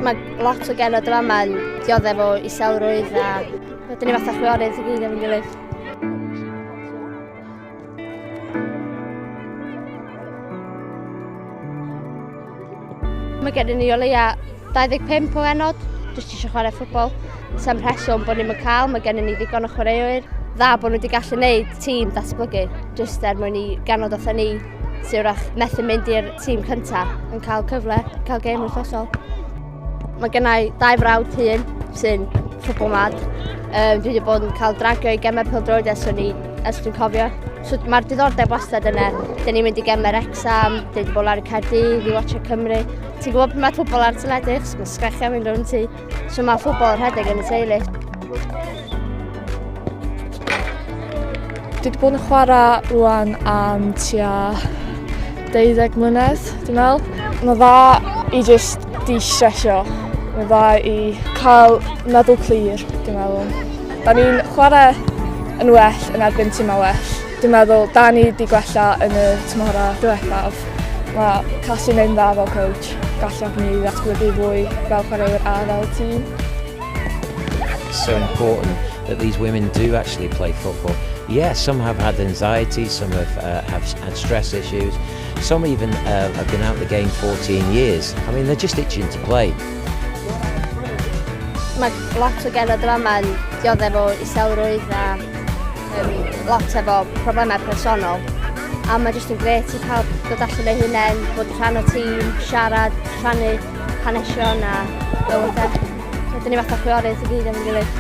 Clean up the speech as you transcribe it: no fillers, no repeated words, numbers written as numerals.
Mae lot o genod yma yn dioddef o iselrwydd a rydyn ni fatha chwiorydd i gyd efo'n gilydd. Mae gennym ni o leia 25 o enod, jyst eisiau chwarae ffwbol. Sa'm rheswm bod ni'n cael, mae gennym ni ddigon o chwaraewyr. Dda bod nhw wedi gallu gwneud tîm datblygu, jyst er mwyn i ganod otha ni sy'n wrach methu mynd i'r tîm cyntaf yn cael cyfle, cael gêm wythnosol. Mae gennau dau frawd hŷn sy'n ffwbol mad. Dwi wedi bod yn cael dragio i gemau pêl-droed ers o'n i, ers dwi'n cofio. So mae'r diddordeb wastad yna. Dyn ni'n mynd i gemau Wrexham, dyn ni wedi bod lawr i Caerdydd i watcha Cymru. Ti'n gwybod pryd mae ffwbol ar teledu, achos mae sgrechian mynd rownd ti. So mae ffwbol yn rhedeg yn y teulu. Dwi wedi bod yn chwarae rwan am tua 12 mlynedd, dwi'n meddwl. Mae dda i just de-stressio. Mae dda i cael meddwl clir, dwi'n meddwl. Da ni'n chwarae yn well yn erbyn tîmau well. Dwi'n meddwl, da ni wedi gwella yn y tymhorau diwethaf. Mae Casi'n neud yn dda fel coach. Galluogi ni ddatblygu fwy fel chwaraewyr a fel tîm. It's so important that these women do actually play football. Yeah, some have had anxiety, some have had stress issues, some even have been out of the game 14 years. I mean, they're just itching to play. Mae lot o genod yma yn dioddef o iselrwydd a lot efo problemau personol. A mae jyst yn grêt i pawb dod allan o'u hunain, bod yn rhan o tîm, siarad, rhannu hanesion a bywydau. Rydyn ni fatha chwiorydd i gyd efo'n gilydd.